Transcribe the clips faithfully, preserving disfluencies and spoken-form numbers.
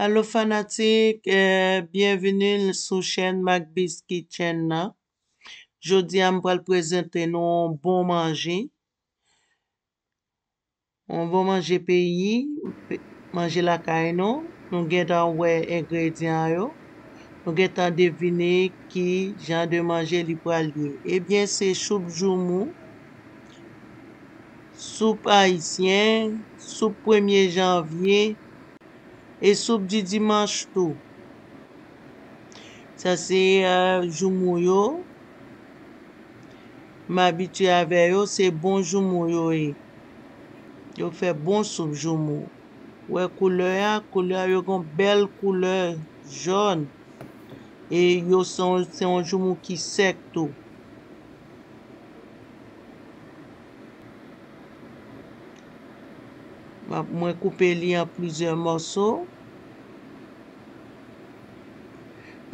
Alo fanatik, eh, byenveni sou chèn Macb's Kitchen nan. Jodi a m pral prezante nou yon bon manje. Yon bon manje peyi, pe- manje lakay nou. Nou gentan wè engredyan yo. Nou gentan devine ki jan de manje li pral ye. Ebyen, se soup joumou, soup ayisyen, soup premye janvye, e soup di dimanch tou. Sa se, eh, joumou yo. M abitye avè yo, se bon joumou yo ye. Yo fè bon soup joumou. Wè koulè a, koulè a yo gon bèl koulè jòn. E yo se yon, se yon joumou ki sèk tou. M ap- mwen koupe li an plizyè mòso.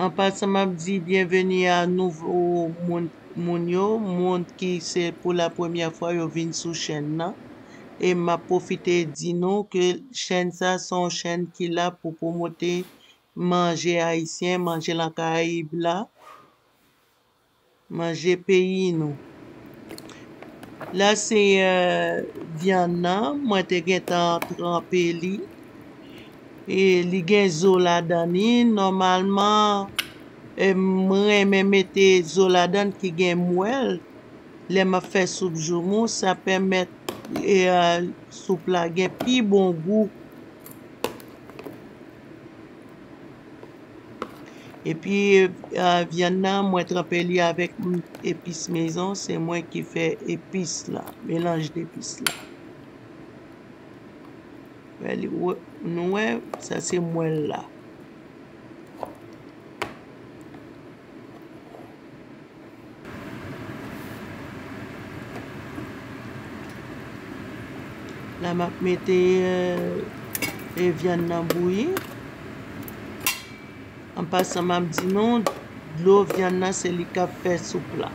An pasan, m ap di byenveni a nouvo moun, moun yo, moun ki se pou la premyè fwa yo vin sou chèn nan. E m ap pwofite di nou ke chèn sa se yon chèn ki la pou pwomote manje ayisyen, manje lan Karayib la, manje peyi nou. La se, eh, vyann nan, mwen te gentan tranpe li. E li gen zo ladan li. Nòmalman, eh, m renmen mete zo ladan ki gen mwèl. Lè m ap fè soup joumou, sa pèmèt, eh, soup la gen pi bon gou. Epi, eh, vyann nan, mwen tranpe li avèk, mm, epis mezon. Se mwen ki fè epis la, melanj depis la. Wè, li- wè, nou wè, sa se mwèl la. La, m ap mete, eh, eh, vyann nan bouyi. An pasan, m ap di nou, dlo vyann nan se li k ap fè soup la.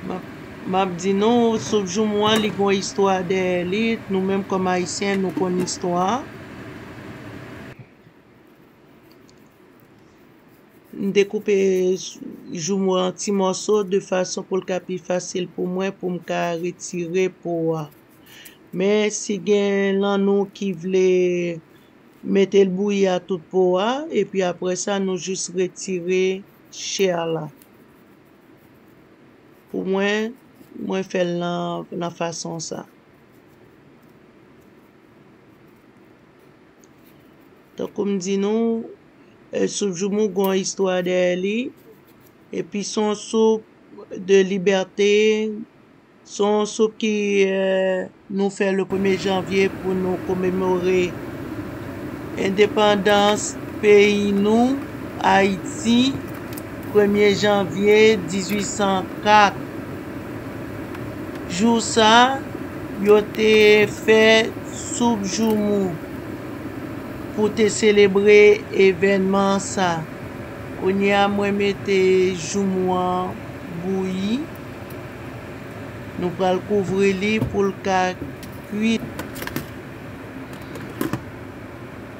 M ap, m ap di nou, soup joumou an, li gon istwa dèyè li. Nou menm kòm Ayisyen, nou konn istwa a. M dekoupe joumou an ti mòso de fason pou l ka pi fasil pou mwen, pou m ka retire po a. Men si gen lan nou ki vle mete l bouyi a tout po a, epi apre sa, nou jis retire chè la. Pou mwen, mwen fè l nan, nan fason sa. Tankou m di nou, eh, soup joumou gon istwa dèyè li. Epi se yon soup de libète. Se yon soup ki, eh, nou fè le premye janvye pou nou komemore endepandans peyi nou, Ayiti, premye janvye dizuit san kat. Jou sa, yo te fè soup joumou pou te selebre evènman sa. Kounye a, mwen mete joumou an bouyi. Nou pral kouvri li pou l ka kwit.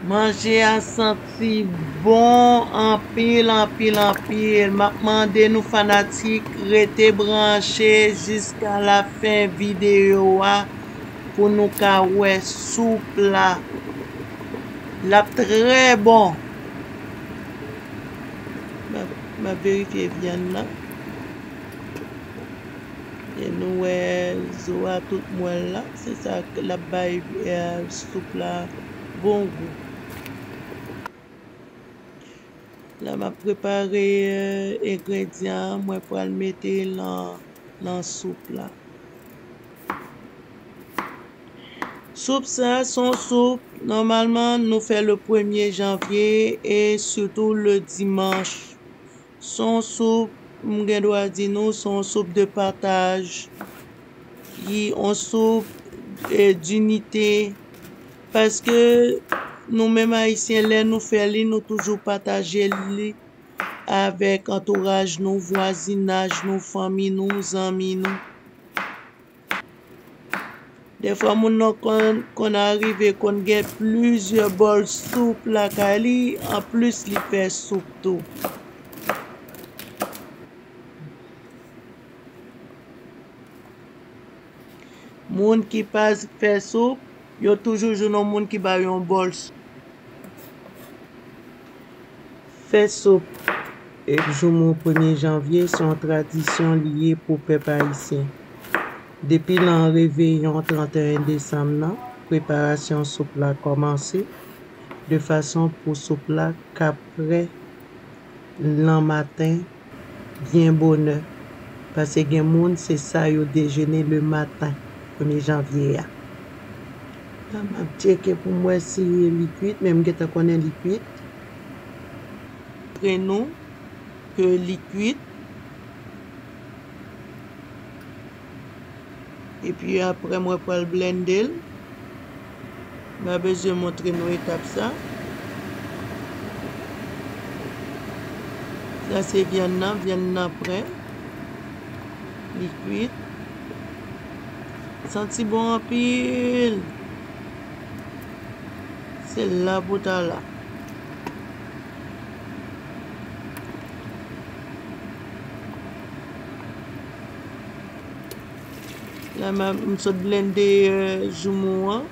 Manje a santi bon anpil, anpil, anpil. M ap mande nou fanatik rete branche jiska lafen videyo a pou nou ka wè soup la. L ap trè bon. M ap, m ap verifye vyann nan. E nou wè zo a tout mwèl la. Se sa k- l ap bay, eh, soup la bon gou. La m ap prepare, eh, engredyan an. Mwen pral mete l nan, nan soup la. Soup sa, se yon soup, nòmalman, nou fè le premye janvye e sitou le dimanch. Se yon soup, m gen dwa di nou, se yon soup de pataj, ki yon soup, eh, dinite. Paske nou menm Ayisyen, lè nou fè li, nou toujou pataje li. avèk antouraj nou, vwazinaj nou, fanmi nou, zanmi nou. Dèfwa moun nan konn, konn arive, konn gen plizyè bòl soup lakay li, anplis li fè soup tou. Moun ki pa fè soup, yo toujou jwenn yon moun ki ba yo yon bòl soup. Fè soup joumou premye janvye se yon tradisyon li ye pou pèp ayisyen. Depi nan reveyon trannteyen desanm nan, preparasyon soup la kòmanse, de fason pou soup la ka prè nan maten byen bonè, paske gen moun se sa yo dejene le maten, premye janvye a. La, m ap tcheke pou m wè si li kwit, men m gentan konnen li kwit. Montre nou ke li kwit. Epi apre, mwen pral blende l. M pa bezwen montre nou etap sa. Sa se vyann nan, vyann nan prè. Li kwit. Santi bon anpil. Se la pou ta la. La, m a, m sot blende, euh, joumou an.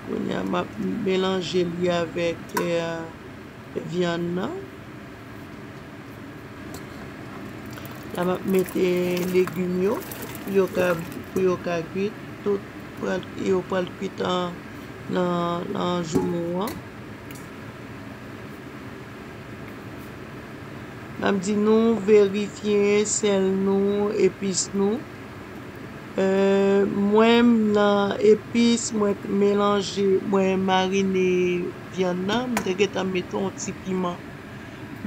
Kounye a, m ap melanje li avèk, euh, vyann nan. La, m ap mete legim yo pou yo ka, pou yo ka kwit. Tout pral, yo pral kwit an, nan, nan joumou an. M ap di nou verifye sèl nou, epis nou. Euh, mwen, nan epis, mwen melanje, mwen marine vyann nan, m te gentan mete yon ti piman.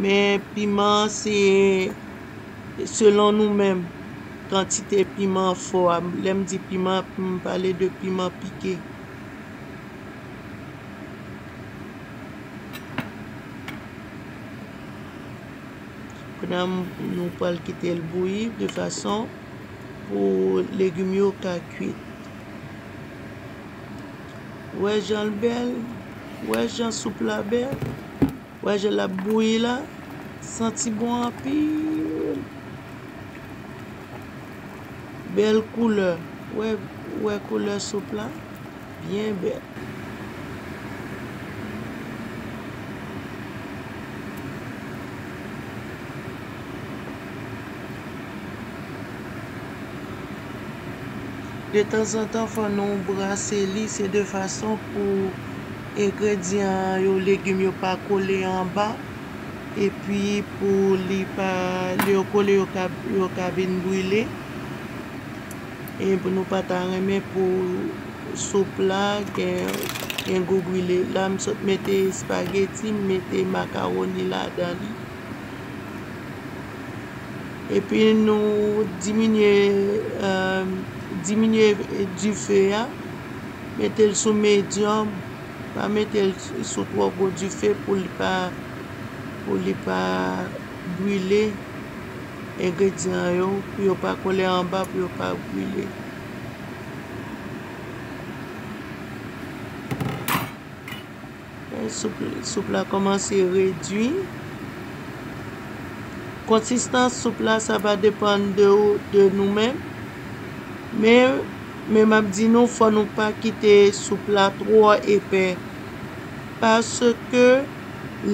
Men piman, se selon nou menm, kantite piman fò a. Lè m di piman, m pale de piman pike. Kounye a, nou pral kite l bouyi de fason pou legim yo ka kwit. Wè jan l bèl, wè jan soup la bèl, wè jan l ap bouyi la, santi bon anpil. Bèl koulè, wè, wè koulè soup la, byen bèl. Detanzantan, fò nou brase li, se de fason pou engredyan yo, legim yo pa kole anba, epi pou li pa, lè yo kole, yo ka, yo ka vin brile. E pou nou pa ta renmen pou soup la gen, gen gou brile. La, m sot mete espageti, m mete makawoni ladan li. Epi nou diminye, euh, diminye dife a, mete l sou medyòm, pa mete l sou twò gwo dife pou li pa, pou li pa brile engredyan yo, pou yo pa kole anba, pou yo pa brile. Soup, soup la kòmanse redui. Konsistans soup la, sa va depann de, de nou menm. Men, men m ap di nou, fò nou pa kite soup la twò epè. Paske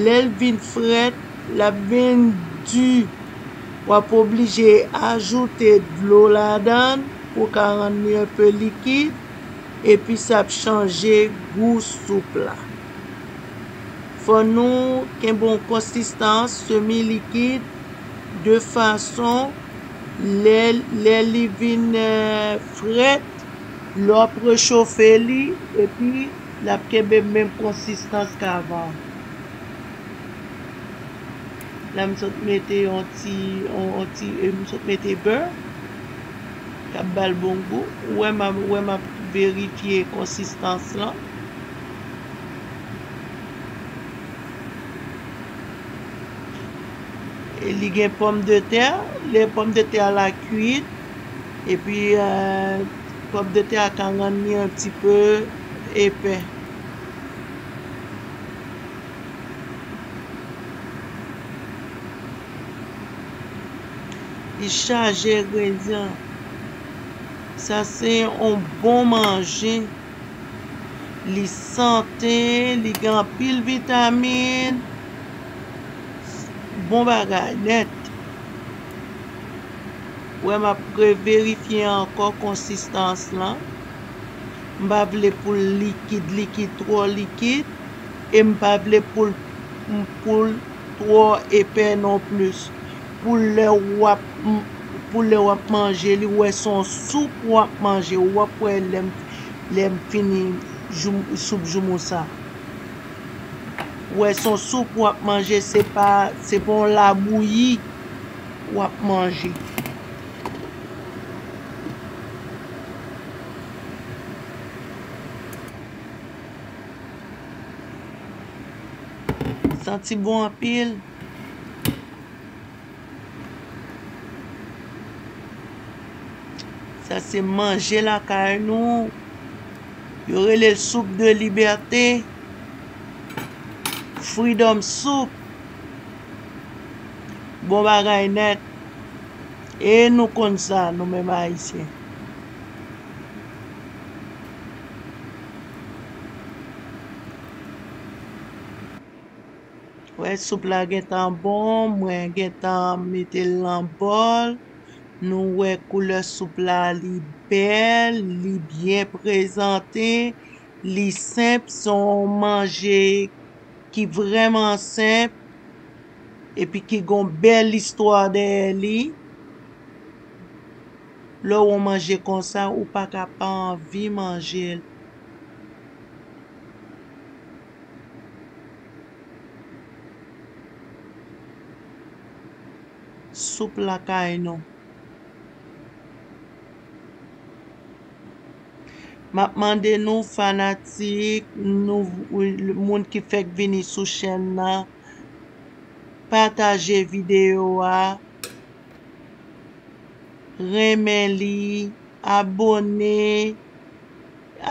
lè l vin frèt, l ap vin di. W ap oblije ajoute dlo ladan l pou w ka rann li enpe likid. Epi sa ap chanje gou soup la. Fò nou kenbe yon konsistans semi likid de fason lè, lè li vin, eh, frèt, lè w ap rechofe li, epi l ap kenbe menm konsistans k avan. La, m sot mete yon ti, yon, yon ti, e, m sot mete bè. K ap ba l bon gou. Ou wè m ap, ou wè m ap verifye konsistans lan. Li gen pòmdetè, lè pòmdetè a la kwit, epi, eh, pòmdetè a ka rann li un petit peu épais. Li chaje engredyan. Sa se yon bon manje. Li sante, li gen anpil vitamin. Bon bagay nèt. Wè, m ap reverifye ankò konsistans lan. M pa vle pou l likid, likid, twò likid. E m pa vle pou l, pou l twò epè non plis. Pou lè w ap, pou lè w ap manje li, w wè se yon soup w ap manje. W ap wè lè m, lè m fini joum-, soup joumou sa. W wè se yon soup w ap manje, se pa, se pa yon labouyi w ap manje. Santi bon anpil. Sa se manje lakay nou. Yo rele l soup de libète. Freedom soup. Bon bagay nèt. E nou konn sa, nou menm Ayisyen. Wè, soup la gentan bon, mwen gentan mete l nan bòl. Nou wè koulè soup la, li bèl, li byen prezante, li senp, se yon manje ki vrèman senp, epi ki gon bèl istwa dèyè li. Lè w wè yon manje konsa, ou pa ka pa anvi manje l. Soup lakay nou. M ap mande nou, fanatik, nou, moun ki fèk vini sou chèn nan, pataje videyo a, renmen li, abòne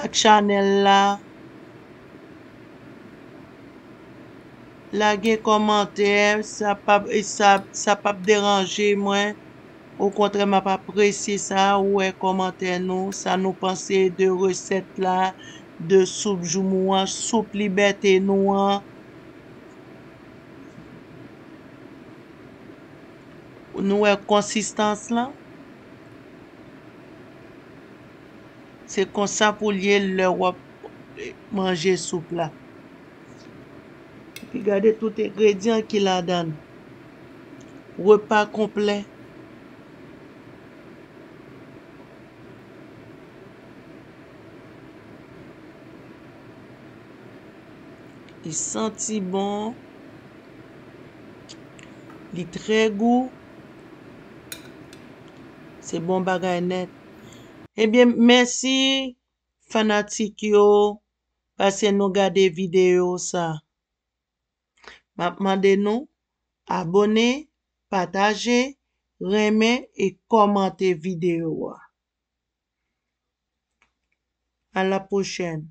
ak chanèl la. Lage kòmantè, sa p ap, sa, sa p ap deranje mwen. Okontrè, m ap apresye sa, ou wè kòmantè nou, sa nou panse de resèt la, de soup joumou an, soup libète nou an. Nou wè konsistans lan? Se konsa pou l ye lè w ap manje soup la. Epi gade tout engredyan ki ladan l. Repa konplè. Li santi bon. Li trè gou. Se bon bagay nèt. Ebyen, mèsi fanatik yo, paske nou gade videyo sa. M ap mande nou abòne, pataje, renmen e kòmante videyo a. À la prochaine.